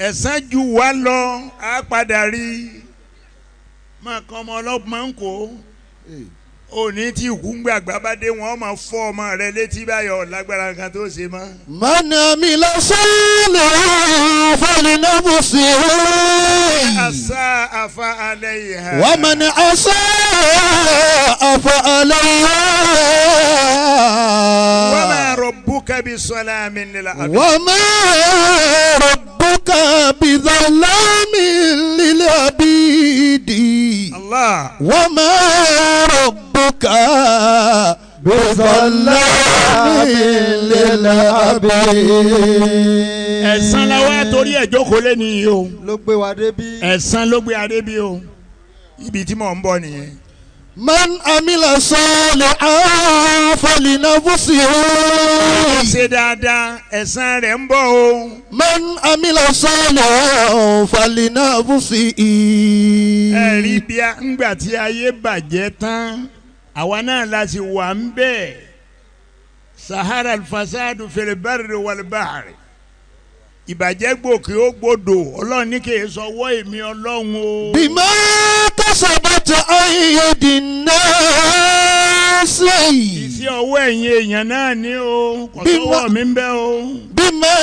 Ẹ̀san ju wa lọ, á padà rí máa kọ́ ọmọ ọlọ́pàá ń kó òní tí ìkú ń gbàgbá bá dé wọn máa fọ́ ọmọ rẹ létí báyọ̀ lágbára kan tó ṣe mọ́. من عمل صالحا فلنفسه أساء فعليها ومن أساء فعليها وما ربك بظلام للعبيد وما ربك بظلام للعبيد الله وما ربك بظلام للعبيد. Ẹ̀san la wá torí ẹ̀ jókòó lé nìyí o. Ló gbé wa débi. Ẹ̀san ló gbé adé bí o, ibi tí mò ń bọ̀ nìyẹn. من عمل صالحا فلنفسه Ṣe dáadáa, ẹ̀san rẹ̀ ń bọ̀ o. من عمل صالحا فلنفسه. Ẹ rí bí a ńgbà tí ayé bàjẹ́ tán, àwa náà la sì wà ń bẹ̀. ظهر الفساد في البر والبحر, ìbàjẹ́ gbòkè ó gbòdò, Ọlọ́run ní kì í sọwọ́ èmi Ọlọ́run o. بما كسبت أيدي الناس. Iṣẹ́ ọwọ́ ẹ̀yin èèyàn náà ní o, kò sọ́wọ́ mi ń bẹ́ o. بما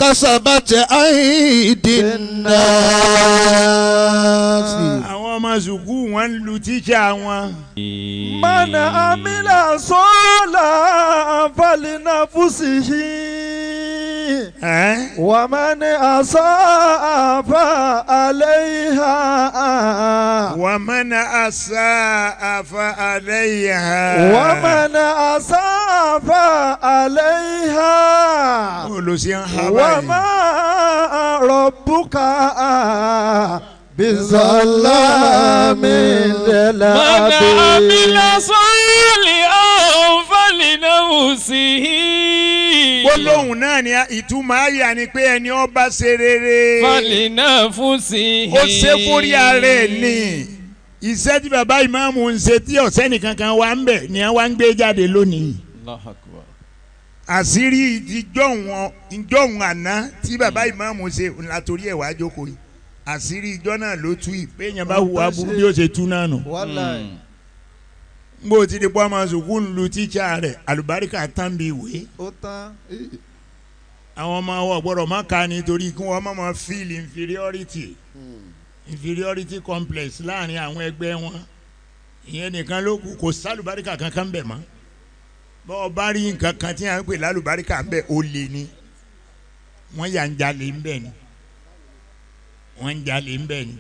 كسبت أيدي الناس. Àwọn ọmọ sùkúù wọn ń lu tíṣà wọn. من عمل صالحا فلنفسه Ẹ́n? ومن أساء فعليها ومن أساء فعليها. ومن أساء فعليها. Olùsí ń ha báyìí. وما ربك بظلام من عمل للعبيد. صالحا فلنفسه. Gbólóhùn náà ni ìtumọ̀ àyà ni pé ẹni ó bá ṣe rere, فلنفسه. ó ṣe fórí ara ẹ̀ ní. Iṣẹ́ tí bàbá ìmáàmù ń ṣe tí ọ̀sẹ́ nìkan kan wà ń bẹ̀ ni wọ́n ń gbé jáde lónìí. الله أكبر. Àṣírí ìjọ́hun àná tí bàbá ìmáàmù ṣe ńlá torí ẹ̀ wá jókòó yìí, àṣírí ìjọ náà ló tú yìí pé èèyàn bá hùwà burú bí ó ṣe tú náà nù. Wàláì. N bò ti di pọ́ ọmọ sùkúù ń lu tíṣà rẹ̀, àlùbáríkà tán bí ìwé. Ó tán. Àwọn ọmọ wa gbọ́dọ̀ má ka nítorí kí wọ́n má ma feel inferiority complex láàrin àwọn ẹgbẹ́ wọn. Ìyẹn nìkan ló kù, kò sálùbáríkà kankan bẹ̀ mọ́. Bọ́ọ̀ bá rí nǹkan kan tí a ń pè lálùbáríkà ń bẹ̀, ó lè ní wọ́n yà ń jalè ń bẹ̀ ni, wọ́n ń jalè ń bẹ̀ ni.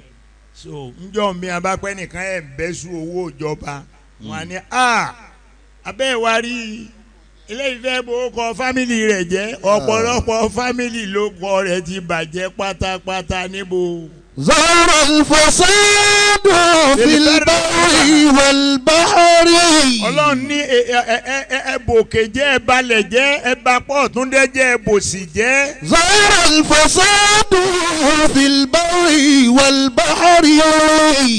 So njọ́ mi abápẹ́ nìkan ẹ̀ ń bẹ́ sú owó ìjọba wọn á ní a abẹ́ ìwà rí eléyìí fẹ́ bó kọ family rẹ̀ jẹ́. Ọ̀pọ̀lọpọ̀ family ló kọ rẹ̀ ti bàjẹ́ pátápátá níbo. ظهر الفساد في البر والبحر. Ọlọ́run ní ẹ ẹ ẹ ẹ ẹ bòkè jẹ́, ẹ balẹ̀ jẹ́, ẹ bá pọ̀ túndé jẹ́, ẹ bòsì jẹ́. ظهر الفساد في البر والبحر.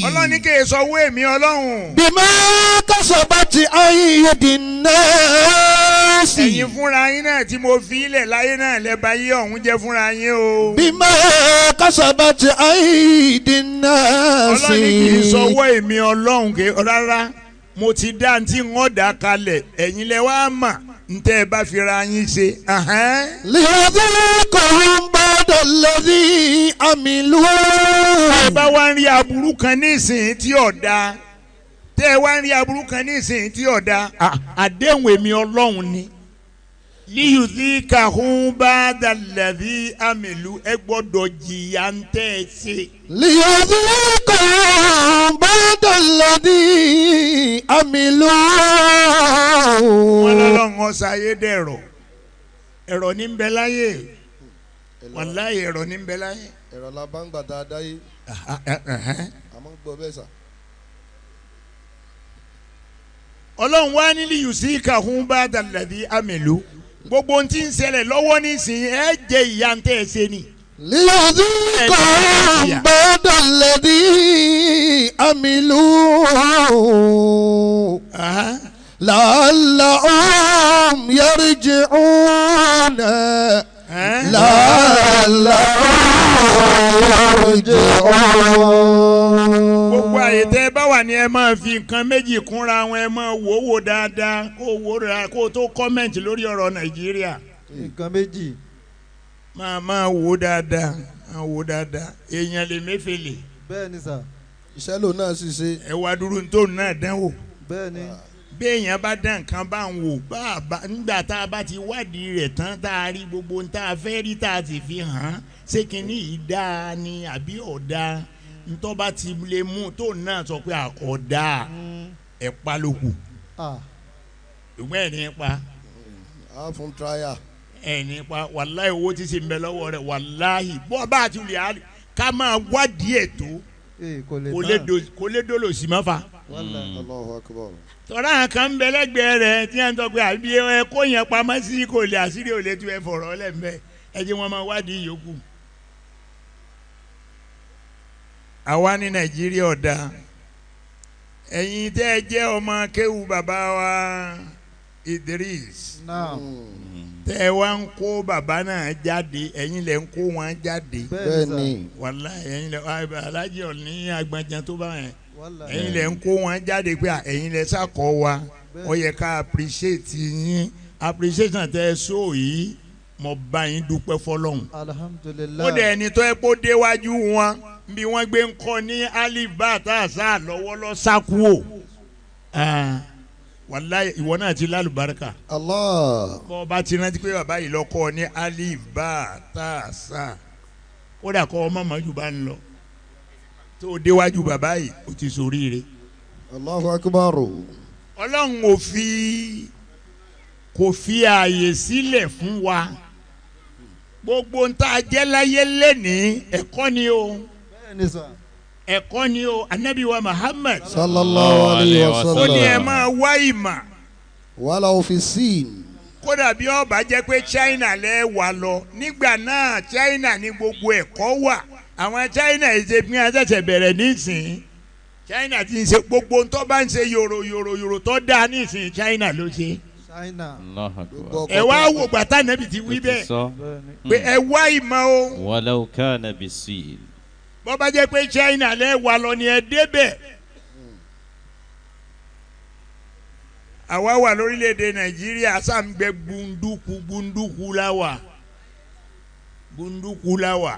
Ọlọ́run ní kì í sọ owó èmi Ọlọ́run. بما كسبت أيدي الناس. Ẹ̀yin fúnra yín náà tí mo fi ilẹ̀ láyé náà lẹ́ba yé ọ̀hún jẹ́ fúnra yín o. بما كسبت أيدي الناس. Ọlọ́run ní kì í sọ owó èmi Ọlọ́run kì í rárá, mo ti dá ní tí wọ́n dá kalẹ̀, ẹ̀yin lẹ wá mà ń tẹ́ ẹ bá fi ra yín ṣe. Ahán. ليذيقهم بعض الذي عملوا. Tẹ́ ẹ bá wá ń rí aburú kan nísìnyí tí ò dáa, tẹ́ ẹ wá ń rí aburú kan nísìnyí tí ò dáa, àdéhùn èmi Ọlọ́run ni ليذيقهم بعض الذي عملوا, ẹ gbọ́dọ̀ jìyà ń tẹ́ ẹ ṣe. ليذيقهم بعض الذي عملوا. Wọn lọ́lọ́run ọ̀sà ayé dẹ̀rọ̀, ẹ̀rọ ní ń bẹ láyé, wàláyé, ẹ̀rọ ní ń bẹ láyé. Ẹ̀rọ la bá ń gbà dáadáa yé, àmọ́ ń gbọ́ bẹ́ẹ̀ sà. Ọlọ́run wá ní ليذيقهم بعض الذي عملوا, gbogbo ohun tí ń ṣẹlẹ̀ lọ́wọ́ nísìnyí, ẹ jẹ ìyà ń tẹ́ ẹ ṣe ni. ليذيقهم بعض الذي عملوا لعلهم يرجعون. لعلهم يرجعون. Gbogbo àyè tẹ́ ẹ bá wà ní ẹ máa fi nǹkan méjì kúnra wọn, ẹ máa wò ó wò dáadáa, kó o wò ó dáadáa kó o tó comment lórí ọ̀rọ̀ Nàìjíríà. Nǹkan méjì. Máa wò ó dáadáa, máa wò ó dáadáa. Èèyàn lè méfèlè. Bẹ́ẹ̀ ni sà. Iṣẹ́ lòun náà sì ṣe. Ẹ wá dúró tó náà dánwò. Bẹ́ẹ̀ ni. Béèyàn bá dán nǹkan bá ń wò bá a bá nígbà tá a bá ti wádìí rẹ̀ tán, tá a rí gbogbo ohun tá a fẹ́ rí, tá a sì fi hàn án, ṣé kinní yìí dáa ni àbí ọ̀dà? Ntọ́ bá ti lè mú tó náà sọ pé àkọ́dá ẹ̀ pa ló kù. Ah. Ṣùgbọ́n ẹ̀ ní pa. A fún tíráyà. Ẹ̀ ní pa, wàláhì owó tí sì ń bẹ lọ́wọ́ rẹ̀, wàláhì bọ́ bá a ti lè ká máa wádìí ẹ̀ tó. Ee, kò lè tán. Kò lè dolo sí mọ́fà. Wàláhì. Allahu akbar. Tọ́lá kan ń bẹ lẹ́gbẹ̀ẹ́ rẹ̀ tí wọ́n ń tọ́ pé àbí ẹ kó yẹn pamọ́ sí kò lè àṣírí ò lè tú ẹ fọ̀rọ̀ lẹ́m̀bẹ́ ẹ jẹ́ wọn máa wádìí yòókù. Àwa ní Nàìjíríà ọ̀dà, ẹ̀yin tẹ́ ẹ jẹ́ ọmọ kéwu bàbá wa Idris, Naam. tẹ́ ẹ wá ń kó bàbá náà jáde, ẹ̀yin lẹ̀ ń kó wọn jáde. Bẹ́ẹ̀ ni sà. Bẹ́ẹ̀ni. Wàláhì ẹ̀yin lẹ̀ alájẹ ọ̀ní agbọ̀njẹ tó bá yẹn, Wàláhì. ẹ̀yin lẹ̀ ń kó wọn jáde pé ẹ̀yin lẹ̀ sàkọ́ wa, ó yẹ ká appreciate yín. Appreciation tẹ́ ẹ sọ yìí, mo bá yín dúpẹ́ fọlọ́hún. Alhamdulillah. Ó dẹ̀ ẹni tó ẹ kó déwájú wọn bí wọ́n gbé ń kọ́ ní alif bá tá a sá lọ́wọ́ lọ sákúò. Wàláhì ìwọ náà ti lálùbáríkà. Allah. Bọ́ ọba ti rántí pé bàbá yìí lọ́kọ́ ní alif bá tá a sá, kódà kọ́ ọmọ màjú bá ń lọ tó o déwájú bàbá yìí, o ti ṣoríire. Allahu akbar. Ọlọ́run ò fi kò fi ààyè sílẹ̀ fún wa. Gbogbo ń tá a jẹ́ láyé lẹ́nìí, ẹ̀kọ́ ni o. Bẹ́ẹ̀ ni sà. Ẹ̀kọ́ ni o. Anabi wa Muhammad Sallallahu alayhi wa ó ní ẹ sallam. máa wá ìmọ̀. Wala fi sin. Kódà bí ó bá jẹ́ pé China lẹ́ wà lọ nígbà náà, China ní gbogbo ẹ̀kọ́ wà. Àwọn China ṣe bí wọ́n ṣẹ̀ṣẹ̀ bẹ̀rẹ̀ nísìnyí. China ti ń ṣe gbogbo tó bá ń ṣe yòrò yòrò yòrò tó dáa nísìnyí, China ló ṣe. China. Allahu akbar. Ẹ wá wò gbàtà nàbì ti wí bẹ́ẹ̀ Bẹ́ẹ̀ ni. pé ẹ wá ìmọ̀ o. Walau kana bisin. Bó bá jẹ́ pé China lẹ́ wà lọ ni ẹ débẹ̀. Àwa wà lórílẹ̀‐èdè Nàìjíríà sàǹgbẹ́ gbunduku gbunduku la wà, gbunduku la wà.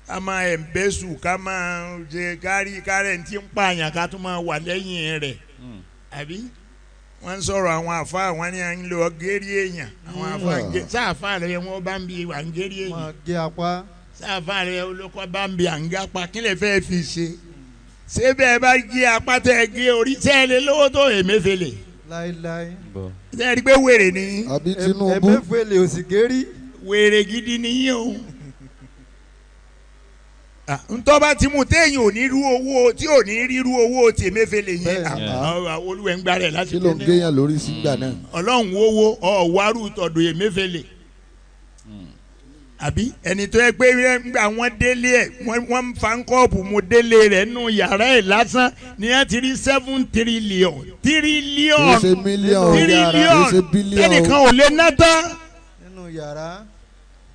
Ká máa ẹ̀ǹbẹ́sù, ká máa ṣe kárí kárẹ̀ tí ń pààyàn, ká tún máa wà lẹ́yìn rẹ̀. Àbí wọ́n ń sọ̀rọ̀ àwọn àfa, àwọn ni à ń lọ gérí èèyàn. Àwọn àfa sáàfà rẹ̀ wọ́n bá ń bi à ń gérí èèyàn. Máa gé apá. Sáàfà rẹ̀ olóko bá ń bi à ń gápa, kí lè fẹ́ fi ṣe? Ṣé bẹ́ẹ̀ bá gé apá tẹ́ ẹ gé orí tẹ́ ẹ lé lówó tó Emefiele? Láíláí. Ṣé ẹ rí i pé wèrè ni yín? Àbí Tinubu. Emefiele ò sì gérí. Wèrè gidi ni yín o. Ntọ́ bá ti mú téèyàn ò ní rú owó tí ò ní rírú owó tí Emefiele yẹn, olúwẹ̀ ń gbá rẹ̀ Kí lásìkò ló ń géyàn lórí sígbà náà? Ọlọ́run owó ọ̀wárù tọ̀dọ̀ Emefiele. Àbí ẹni tó yẹ pé ńgbà wọ́n délé ẹ̀, wọ́n ń fa kọ́ọ̀pù mu délé rẹ̀ nù yàrá ẹ̀ lásán ni wọ́n ti rí 7 trillion Kì í ṣe mílíọ̀nù. Kì í ṣe tírílíọ̀nù bílíọ̀nù. ẹnìkan ò lè ná tán Nínú yàrá.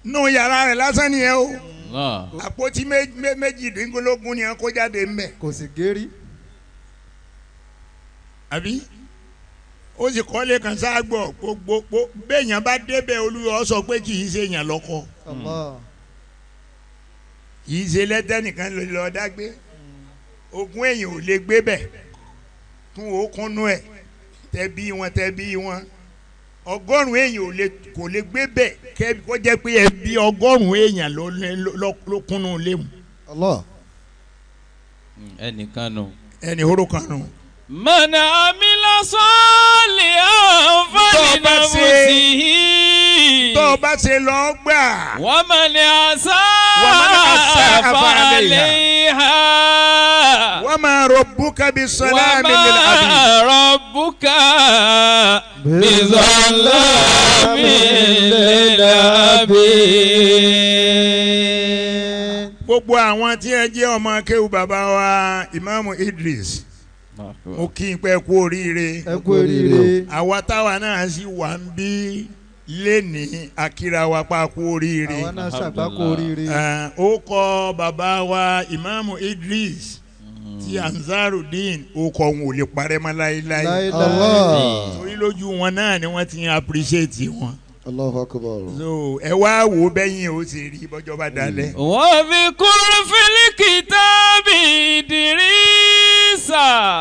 nù yàrá rẹ̀ lásán nìyẹn o. Allah. Àpótí méjìdínlógún ni wọ́n kó jáde ńbẹ̀. Kò sì gérí. Àbí ó sì kọ́lé kan sáàgbọ̀ gbogbo béèyàn bá débẹ̀ olúwa sọ pé kì í ṣe èèyàn lọ́kọ. Allah. Kì í ṣe lẹ́tẹ̀ nìkan ló lọ dágbé. Ogún èèyàn ò lè gbé bẹ̀ kún ó kúnnú ẹ̀ tẹ̀bí wọn tẹ̀bí wọn. 100 èèyàn ò lè kò lè gbé bẹ̀ kẹ́ kó jẹ́ pé ẹbí 100 èèyàn ló kúnnú léwu. Allah. Ẹnìkan nù. Ẹni horo kan nù. Man amila salihan falinafsihi. Tó o bá ṣe lọ gbà. Wa man Wa man asaa asaa fa'alayha. Wa ma rabbuka bizzalamin lil Wa abid. ma rabbuka bizallamin lil abid. Gbogbo àwọn tí ẹ jẹ́ ọmọ kéwù bàbá wa Ìmáàmù Idris, mo kí n pẹ́ kú oríire. Ẹ kú oríire. Àwa táwa náà sì wà ń bí Lẹ́ni akíra wa pa kú oríire. Àwa náà ṣàgbákò oríire. Ó kọ bàbá wa Ìmáàmù Idris ti Ansarudeen, ó kọ òun ò lè parẹ́ mọ́ láéláé. Láéláé. Torí lójú wọn náà ni wọ́n ti ń appreciate wọn. Allahu Akbar. So ẹ wá wò bẹ́yìn ó sì rí bọ́jọ́ bá dalẹ̀. واذكر في الكتاب إدريس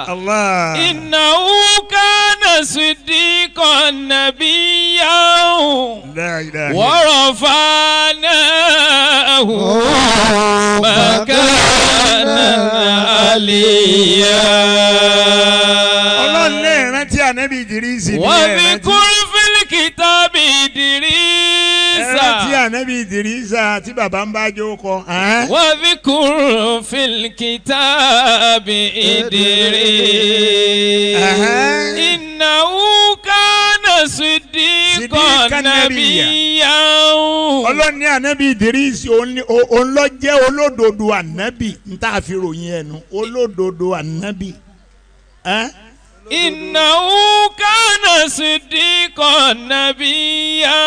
Allah. إنه كان صديقا نبيا La ilaha illallah. ورفعناه مكانا عليا. Ọlọ́run lè rántí ànábì Ìdírísì ní ẹ rántí. واذكر في الكتاب Ẹ إدريس rántí ànábì Ìdírísà tí bàbá ń bá jó kọ. واذكر في الكتاب إدريس إنه كان صديقا صديقا نبيا. نبيا. Ọlọ́run ní ànábì Ìdírísì òun ló jẹ́ olódodo ànábì n tá a fi ròyìn ẹnu olódodo ànábì. إنه كان صديقا نبيا.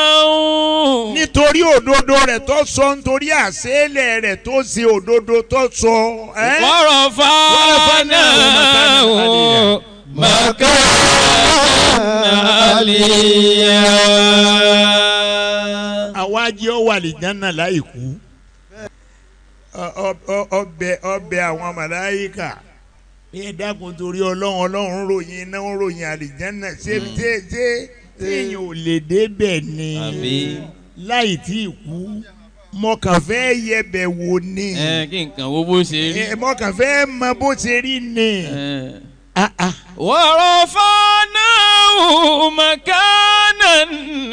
Nítorí òdodo rẹ̀ tó sọ, nítorí àṣeélẹ̀ rẹ̀ tó ṣe òdodo tó sọ. ورفعناه مكانا عليا. Àwa jẹ́ ọ wà lè jánà láì kú. Ọbẹ̀ ọbẹ̀ àwọn màláyíkà ẹ dákun torí Ọlọ́run, Ọlọ́run ròyìn iná, ń ròyìn àlìjánà, ṣé ṣé ṣé téèyàn ò lè débẹ̀ ni? Àbí? Láì tí ì kú, mo kàn fẹ́ yẹbẹ̀ wò ni. Ẹ kí nǹkan wo bó ṣe rí. Mo kàn fẹ́ mọ bó ṣe rí ni. Ah, ah. ورفعناه مكانا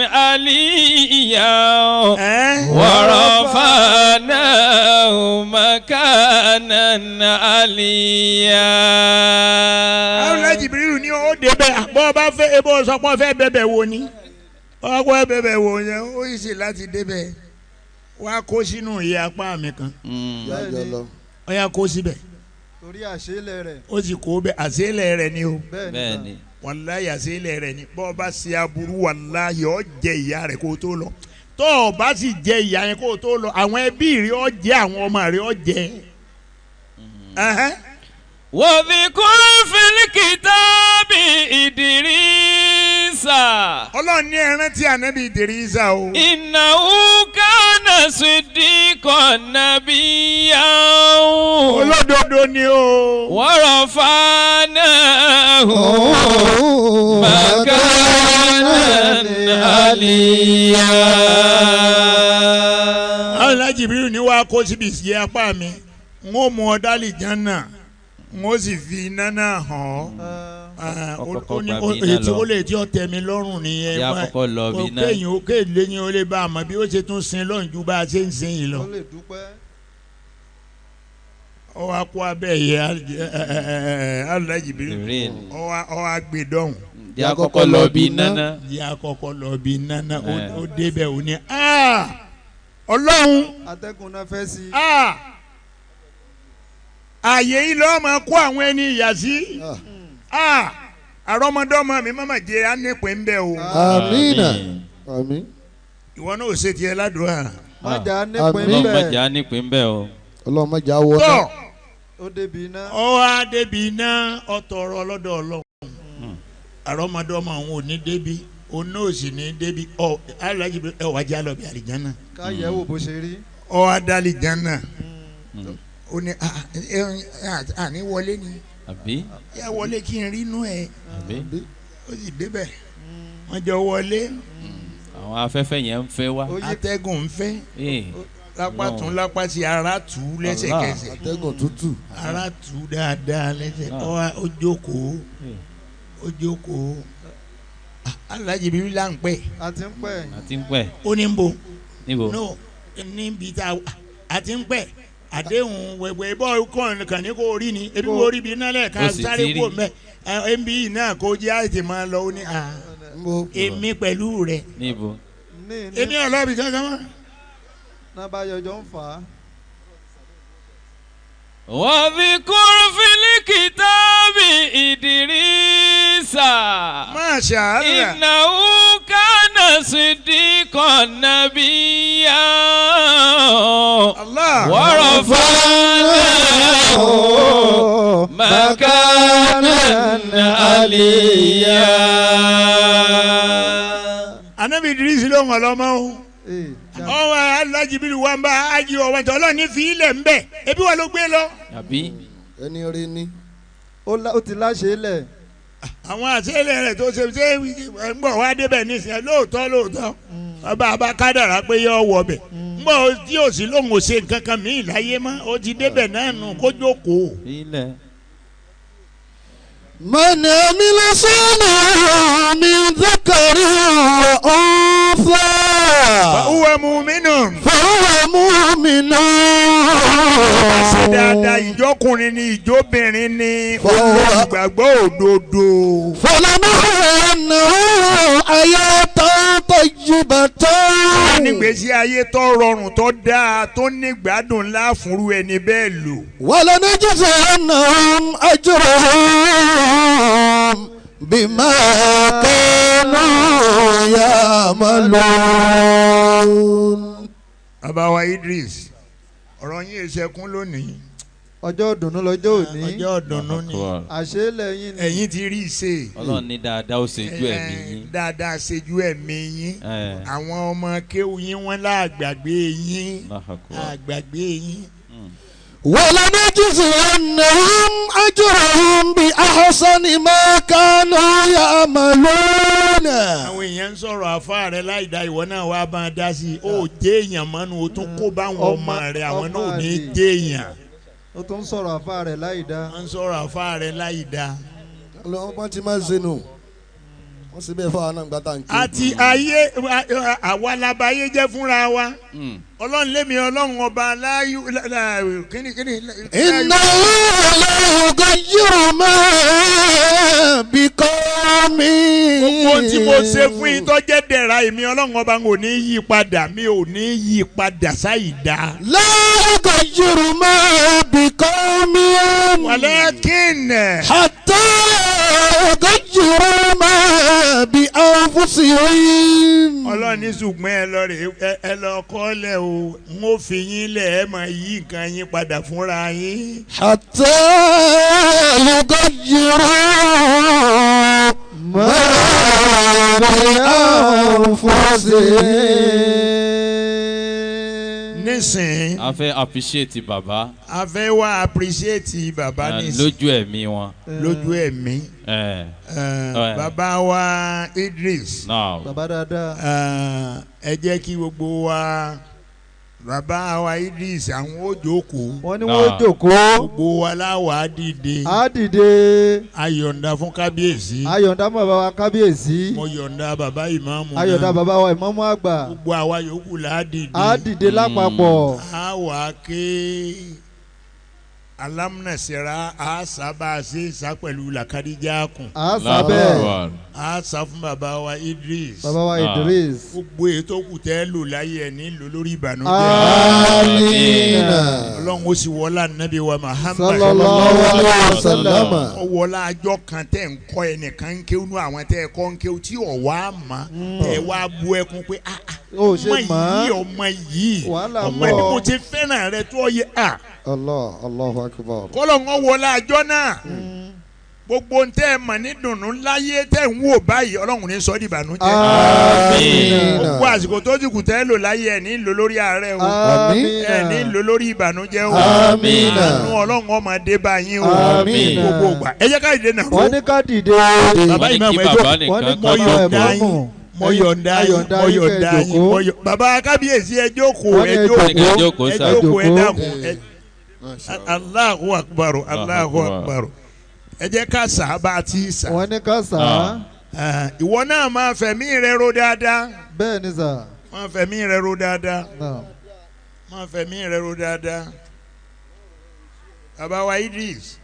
عليا. ورفعناه مكانا عليا. Àwọn Jìbìrìlù ní ó débẹ̀, bọ́ ọ bá fẹ́ ebó sọ pé ọ fẹ́ bẹ̀bẹ̀ wò ni, ọkọ bẹ̀bẹ̀ wò yẹn, ó sì láti débẹ̀ wá kó sínú ìyá apá mi kan. Yájọ lọ. Ó yá, kó síbẹ̀. Torí àṣeélẹ̀ rẹ̀. Ó sì kó bẹ́ẹ̀, àṣeélẹ̀ rẹ̀ ni o. Bẹ́ẹ̀ Bẹ́ẹ̀ni. ni. Wàláyé, àṣeélẹ̀ rẹ̀ ni. Bọ́ ọ bá ṣe aburú, wàláyé, ó jẹ ìyá rẹ̀ kó tó lọ. Tó o bá sì jẹ ìyá yẹn kó tó lọ, àwọn ẹbí rẹ̀ ó jẹ, àwọn ọmọ rẹ̀ ó jẹ. Ẹhẹ́n. واذكر في الكتاب إدريس. Ọlọ́run ní ẹ rántí ànábì Ìdírísà o. إنه كان صديقا نبيا. Olódodo ni o. ورفعناه مكانا عليا. Àwọn Jibril ní wàá kó síbi ìsì apá mi, n ó mú ọ dálì jánà, n ó sì fi iná náà hàn ọ́. Ah, Ọkọ̀ọ̀kọ̀ ó ní gba bí iná ètí lọ. ó lè tí ó tẹ́ mi lọ́rùn nìyẹn. Yá kọ́kọ́ lọ bí iná. Kéèyàn ó kéèlé yín, ó lè bá a mọ̀ bí ó ṣe tún sin lọ́run ju bá a ṣe ń sin yìí lọ. Ó lè dúpẹ́. Ó wá kó abẹ́ yẹ alẹ́ Jibril. Jibril. Ó wá gbé dọ́hùn. Yá kọ́kọ́ lọ bí iná náà. Yá kọ́kọ́ lọ bí iná náà. Ó débẹ̀, ó ní, "Ah, Ọlọ́run." Atẹ́gùn náà fẹ́ sí. Ah! Ààyè yìí lọ́ọ́ máa kó àwọn ẹni ìyà sí. Ah! Àrọ́mọdọ́mọ mi mọ̀mọ́ jẹ́ ànípín ń bẹ̀ o. Amina. Àmín. Ìwọ náà ò ṣe tiẹ̀ ládùúrà. Má jà á nípìn Àmín. Ọlọ́run má bẹ́ẹ̀. jà á nípìn bẹ́ẹ̀ o. Ọlọ́run má jà wọ Tọ́ náà. Ó débi iná. Ọ wá débi iná, ọtọrọ lọ́dọ̀ Ọlọ́run, àrọ́mọdọ́mọ àwọn ò ní débi, òun náà ò sì ní débi. Ọ alájí ẹ wàá já lọ bí àlìjáná. Ká yẹ̀ wò bó ṣe rí. Ọ wá dá àlìjáná, ó ní, "Ah, ẹ ẹ àní wọlé ni." Àbí? Yà wọlé kí n rí inú ẹ. Àbí? Ó sì débẹ̀, wọ́n jọ wọlé. Àwọn afẹ́fẹ́ yẹn ń fẹ́ wá. Ó yí. Atẹ́gùn ń fẹ́ Ee. lápá tún lápá sí, ara tù ú lẹ́sẹ̀kẹsẹ̀. Atẹ́gùn tútù. Ara tù ú dáadáa lẹ́sẹ̀. Ó wá, ó jókòó, ó jókòó. Ah, alájí bíbí là ń pẹ́. A ti ń pẹ́. Àti ń pẹ́. Ó ní ń bo. Níbo? No, níbi tá a ti ń pẹ́ àdéhùn wẹ̀wẹ̀ bọ́ kàn kàn ní kò rí ni ebi wo rí bi iná lẹ́ẹ̀ka. Ó sì Sáré ti rí. kó mẹ́ ẹ nbí náà kó jẹ́ àìtì máa lọ. Ó ní à Ń bo. èmi pẹ̀lú rẹ̀. Níbo? Ní ní Èmi ọlọ́ọ̀bì kankan mọ́. Náà bá yọjọ́ ń fà á. واذكر في الكتاب إدريس. Masha Allah. إنه كان صديقا نبيا Allah. ورفعناه مكانا عليا. Anabi Idris ló ń ọlọ́mọ o. Ee, Ọwọ́ alájibiri wa ń bá ají ọwọ́ tó ọlọ́ọ̀ni fi ilẹ̀ ń bẹ̀. Ebi wa ló gbé lọ. Àbí ẹni rí ni. ó ti láṣẹ lẹ̀. Àwọn àṣẹlẹ̀ rẹ̀ tó ṣe ṣe ń bọ̀ wá débẹ̀ nísìnyẹn lóòótọ́ lóòótọ́. Ọba àbá kádàrá pé yọ wọ bẹ̀. Ń bọ̀ tí ò sí lóun ò ṣe nǹkan kan míì láyé mọ́. Ó ti débẹ̀ náà nù kó jókòó. ilẹ̀. من عمل صالحا من ذكر وأنثى Huwa mu'minun. فهو مؤمن Ṣe dáadáa ìjọkùnrin ni ìjọbìnrin ni olùgbàgbọ́ òdodo. فلنحيينه حياة طيبة Nígbèsí ayé tó rọrùn tó dáa tó nígbádùn ńlá fúnrú ẹni bẹ́ẹ̀ lò. ولنجزينهم أجرهم بما كانوا يعملون. Bàbá wa Idris, ọ̀rọ̀ yín ìṣẹ́kún lónìí. Ọjọ́ ìdùnnú lọ́jọ́ òní. Ọjọ́ ìdùnnú ni. Àṣélẹ̀ yín ni. Ẹ̀yin ti rí ìṣe. Ọlọ́run ní dáadáa ó ṣe ju ẹ̀mí yín. Dáadáa ṣejú ẹ̀mí yín. Ẹ̀, Àwọn ọmọ kéwú yín wọ́n láàgbàgbé yín. Allahu Akbar. Àgbàgbé yín. ولنجزينهم أجرهم بأحسن ما كانوا يعملون. Àwọn èèyàn ń sọ̀rọ̀ àfa rẹ̀ láì dá ìwọ náà wá bá a dá sí i. Ó jẹ́ èèyàn mọ́nu o tún kó báwọn ọmọ rẹ̀ àwọn náà ò ní jẹ́ èèyàn. Ó tún sọ̀rọ̀ àfa rẹ̀ láì dá. Wọ́n ń sọ̀rọ̀ àfa rẹ̀ láì dá. Lọ́wọ́ bá ti máa ń ṣe nù. Wọ́n sì bẹ́ẹ̀ fáwọn náà gbàtà ń kí. Àti ayé àwa labayé jẹ́ fúnra wa. Ọlọ́run lémi ọlọ́run ọba láyú kíni kíni. إن الله لا يغير ما بقوم. Gbogbo tí mo ṣe fún yín tó jẹ́ dẹ̀ra èmi ọlọ́run ọba ò ní yí padà mi ò ní yí padà sáì dá. لا يغير ما بقوم Walakin حتى يغيروا ما بأنفسهم. Ọlọ́run ní ṣùgbọ́n ẹ lọ rè ẹ lọ kọ́lẹ̀ o n ó fi yín lẹ̀ ẹ máa yí nǹkan yín padà fúnra yín. حتى يغيروا ما بأنفسهم. Nísìnyí A fẹ́ appreciate bàbá a fẹ́ wá appreciate bàbá nísìnyí lójú ẹ̀mí wọn. lójú ẹ̀mí. Ẹ̀, Bàbá wa Idris. now. Bàbá dáadáa. Ẹ jẹ́ kí gbogbo wa bàbá wa Idris àwọn ó jókòó Wọ́n ní wọ́n jókòó. gbogbo wa láwàá dìde Á dìde. a yọ̀ǹda fún kábíyèsí A yọ̀ǹda mọ́ bàbá wa kábíyèsí. mo yọ̀ǹda bàbá ìmáàmù A yọ̀ǹda náà bàbá wa ìmáàmù àgbà. gbogbo àwa yòókù là á dìde Á dìde lápapọ̀. a wà á ké alámúnẹ̀sẹ̀ra a sábà ṣe sá pẹ̀lú làkàdíjà kùn Á sábẹ́. Akbar. a sá fún bàbá wa Idris Bàbá wa Idris. gbogbo ètò kù tẹ́ lò láyé ẹ̀ nílò lórí ìbànújẹ́. آمين. Ọlọ́run ó sì wọlá nàbí wa Muhammad Sallallahu alaihi wasallam. ó wọlá àjọ kan tẹ̀ ń kọ́ ẹnìkan ń kéwú nú àwọn tẹ́ ẹ kọ́ ń kéwú tí ò wá mọ̀ tẹ́ ẹ wá bu ẹkún pé ah ah Ó ṣe ọmọ yìí mọ́. ọmọ yìí Wàhálà ọmọ ẹni pọ̀. mo ti fẹ́ràn rẹ tó yẹ à Allah Allahu Akbar. kọ́lọ̀ ń wọlá àjọ náà gbogbo ń tẹ́ ẹ mọ̀ ní dùnnú láyé tẹ́ ń wò báyìí Ọlọ́run ní sọ di ìbànújẹ́ Àmín. gbogbo àsìkò tó ti kù tẹ́ lò láyé ẹ̀ ní lò lórí àárẹ̀ o ẹ̀ ní lò lórí ìbànújẹ́ o Àmín. àánú Ọlọ́run ọmọdé bá yín o Àmín. gbogbo ìgbà ẹ jẹ́ ká ìdè náà Wọ́n ní ká dìde. bàbá Wọ́n ní ìmáàmù kí ẹ jókòó. bàbá Wọ́n ní nìkan mo kí kọ́ bàbá yọ̀ǹda ìmáàmù. yín mo yọ̀ǹda yín mo yọ̀ǹda yín mo yọ̀ bàbá kábíyèsí ẹ jókòó Wọ́n ní ẹ ẹ jókòó Wọ́n ní kẹ́ jókòó ẹ sá. jókòó ẹ Jókòó. dákun ẹ Allahu akbar Allahu Akbar. akbar ẹ jẹ́ ká sà bá a ti sà Wọ́n ní ká sà á. Ìwọ náà máa fẹ̀mí rẹ ro dáadáa Bẹ́ẹ̀ ni sà. máa fẹ̀mí rẹ ro dáadáa Náà. máa fẹ̀mí rẹ ro dáadáa bàbá wa Idris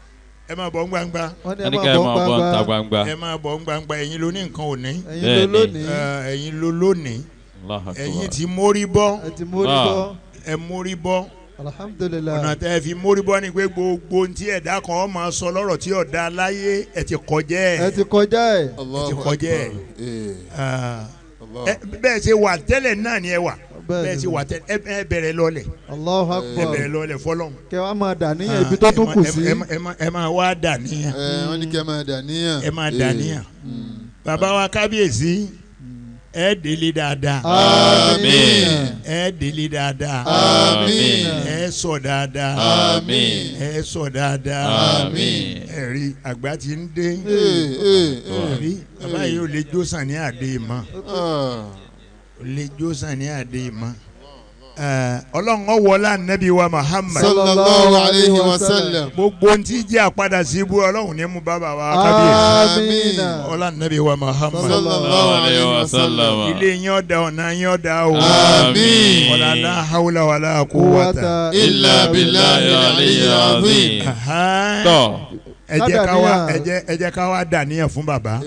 ẹ máa bọ̀ ń gbangba Wọ́n ní Wọ́n ní ẹ kẹ́ ẹ máa máa bọ̀ bọ̀ ń ta gbangba. gbangba. ẹ máa bọ̀ ń gbangba ẹ̀yin ló ní nǹkan òní Ẹ̀yin ló Bẹ́ẹ̀ ni. lónìí. Ẹ̀yin ló lónìí Allahu Akbar. ẹ̀yin ti mórí bọ́ Ẹ ti mórí bọ́. ẹ mórí bọ́ Alhamdulillah. ọ̀nà tẹ́ ẹ fi mórí bọ́ ni pé gbogbo ohun tí ẹ̀dá kan ọ máa sọ lọ́rọ̀ tí ọ̀dà láyé ẹ ti kọjá Ẹ ẹ̀ ti kọjá ẹ̀. ẹ ti kọjá ẹ̀. Eh, Ah, Bẹ́ẹ̀ ṣe wà tẹ́lẹ̀ náà ni ẹ wà bẹ́ẹ̀ ṣe wà tẹ́lẹ̀ ẹ bẹ̀rẹ̀ lọ́lẹ̀. Allahu Ẹ Akbar. bẹ̀rẹ̀ lọ́lẹ̀ fọlọ́n. Kẹ wàá máa dà níyàn ibi tó tún kù sí. Ẹ máa wá dà níyàn. Wọ́n ní kí ẹ máa dà níyàn. Ẹ máa dà níyàn. Bàbá wa kábíyèsí ẹ délé dáadáa. Àmín. Ẹ délé dáadáa. Àmín. Ẹ sọ dáadáa. Àmín. Ẹ sọ dáadáa. Àmín. Ẹ rí àgbà tí ń dé. Rí bàbá yìí ò lè jó sàn ní àdé mọ́. Ò lè jó sàn ní àdé mọ́. Ọlọ́run ó wọlá Nábì wa Muhammad. Sallallahu alayhi wa sallam. Gbogbo ohun tí jẹ́ àpadà sí ibú Ọlọ́run ní mú bàbá wa kábíyèsí. Àmín. Ọlá Nábì wa Muhammad. Sallallahu alayhi wa sallam. Ilé yín ọ̀dà ọ̀nà yín ọ̀dà o. Àmín. Wala la hawla wala quwwata. Illa billahi al-aliyyil azim. Tọ́. Ẹ jẹ́ ká wá dàníyàn fún bàbá.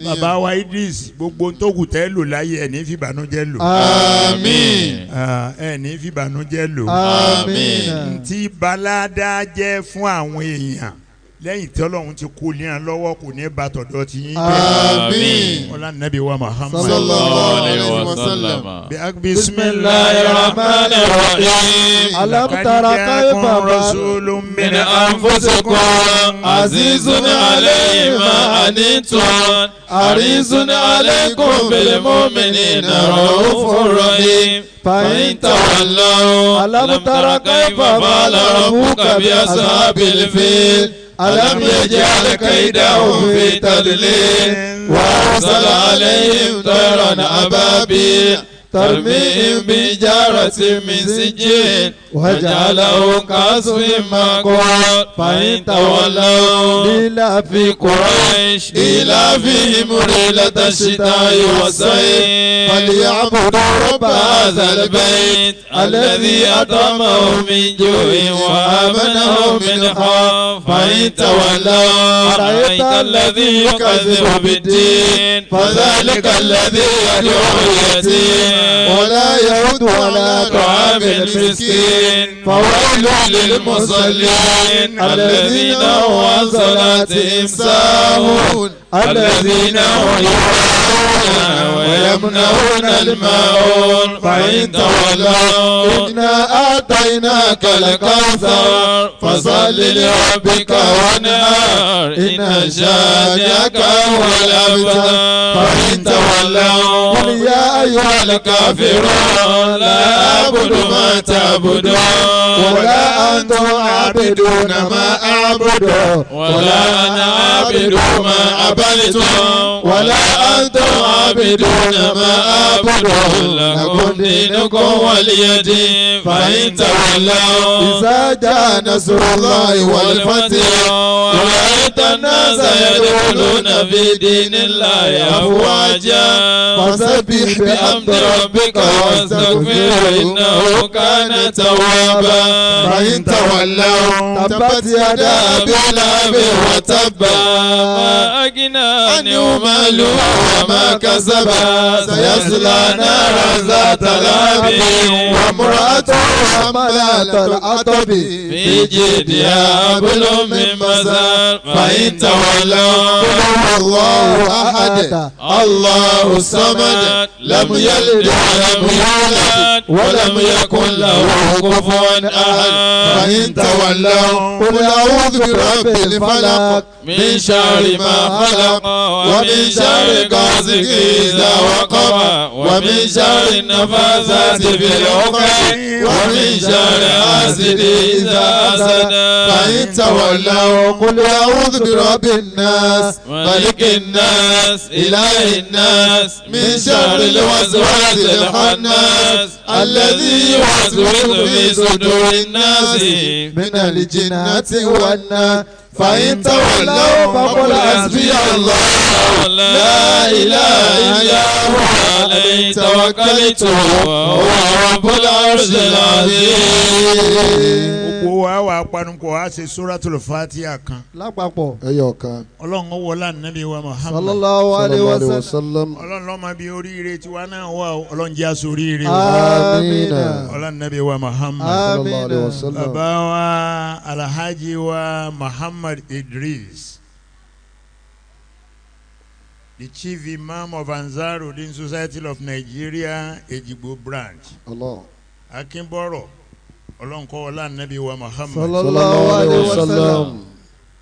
Bàbá wa Idris gbogbo tó kù tẹ́ lò láyé ẹ̀ ní fìbànújẹ́ lò. Àmín. Ẹ̀ ní fìbànújẹ́ lò. Àmín. Ntí balada jẹ́ fún àwọn èèyàn lẹ́yìn tí Ọlọ́run ti kú ní à lọ́wọ́ kò ní bá tọ̀dọ̀ ti yín jẹ́. Àmín. Ọlá Nábì wa Muhammad. Sallallahu alayhi wa sallam. Bismillahir rahmanir rahim. Alam tara kayfa rasulun min anfusikum azizun alayhi ma anittum harisun alaykum bil mu'minina raufur rahim. فإن تولوا ألم تر كيف فعل ربك بأصحاب الفيل ألم يجعل كيدهم في تضليل وأرسل عليهم طيرا أبابيل ترميهم بحجارة من سجيل وجعله كعصف مأكول فإن تولوا لإيلاف قريش إيلافهم رحلة الشتاء والصيف فليعبدوا رب هذا البيت الذي أطعمهم من جوع وآمنهم من خوف فإن تولوا أرأيت الذي يكذب بالدين فذلك الذي يدعو اليتيم ولا يحض على طعام المسكين فويل للمصلين الذين هم عن صلاتهم ساهون الذين هم يراءون ويمنعون الماعون فإن تولوا إنا أعطيناك الكوثر فصل لربك وانحر إن شانئك هو الأبتر فإن تولوا قل يا أيها الكافرون لا أعبد ما تعبدون ولا أنتم عابدون ما أعبد ولا أنا عابد ما عبدتم ولا أنتم عابدون ما أعبد لكم دينكم ولي دين فإن تولوا إذا جاء نصر الله والفتح ورأيت الناس يدخلون في دين الله أفواجا فسبح بحمد ربك واستغفره إنه كان توابا فإن تولوا تبت يدا أبي لهب وتب ما أغنى عنه ماله وما كسب سيصلى نارا ذات لهب وامرأته حمالة الحطب في جيدها حبل من مسد فإن تولوا قل الله أحد الله الصمد لم يلد ولم يولد ولم يكن له كفوا أحد فإن تولوا قل أعوذ برب الفلق من شر ما خلق ومن شر غاسق إذا وقب ومن شر النفاثات في العقد ومن شر حاسد إذا حسد فإن تولوا قل أعوذ برب الناس ملك الناس إله الناس من شر الوسواس الخناس الذي يوسوس في صدور الناس من الجنة والناس فإن تولوا فقل حسبي الله لا إله إلا هو عليه توكلت وهو رب العرش العظيم. Gbogbo wa wà panupọ̀ a ṣe Suratul Fatiha kan. Lápapọ̀. Ẹyọ kan. Ọlọ́run ó wọlá Nábì wa Muhammad. Sallallahu alayhi wa sallam. Ọlọ́run ló mọ bí oríire tiwa náà wà o. Ọlọ́run jẹ́ aṣọ oríire o. Àmín. Ọlọ́run Nábì wa Muhammad. Sallallahu alayhi wa sallam. Bàbá wa Alhaji wa Muhammad Idris. The Chief Imam of Ansarudeen Society of Nigeria, Ejigbo Branch. Allah. Akínbọ̀rọ̀ ọlọ́nkọ́ ọlá nàbí wa Muhammad. Sallallahu alayhi wa sallam.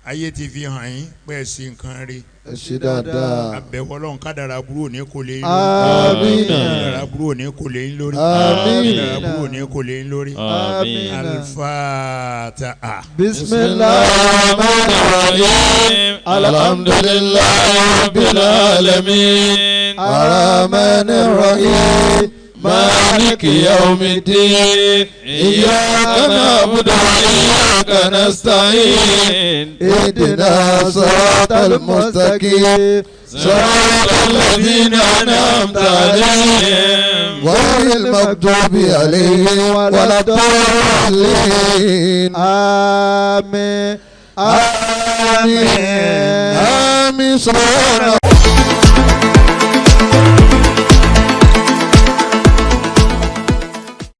Ayé ti fi hàn yín pé ẹ ṣe nǹkan rí. Ẹ ṣe dáadáa. Àbẹ̀wò Ọlọ́run kádàrá burú òní kò lè yín lórí. Àmín. Kádàrá burú òní kò lè yín lórí. Àmín. Kádàrá burú òní kò lè yín lórí. آمين. Al-Fatiha. Bismillahir الرحمن الرحيم. الحمد لله رب العالمين. الرحمن الرحيم. مالك يوم الدين. إياك نعبد وإياك نستعين. اهدنا الصراط المستقيم. صراط الذين أنعمت عليهم. غير المغضوب عليهم ولا الضالين. Àmín. آمين. آمين. سبحان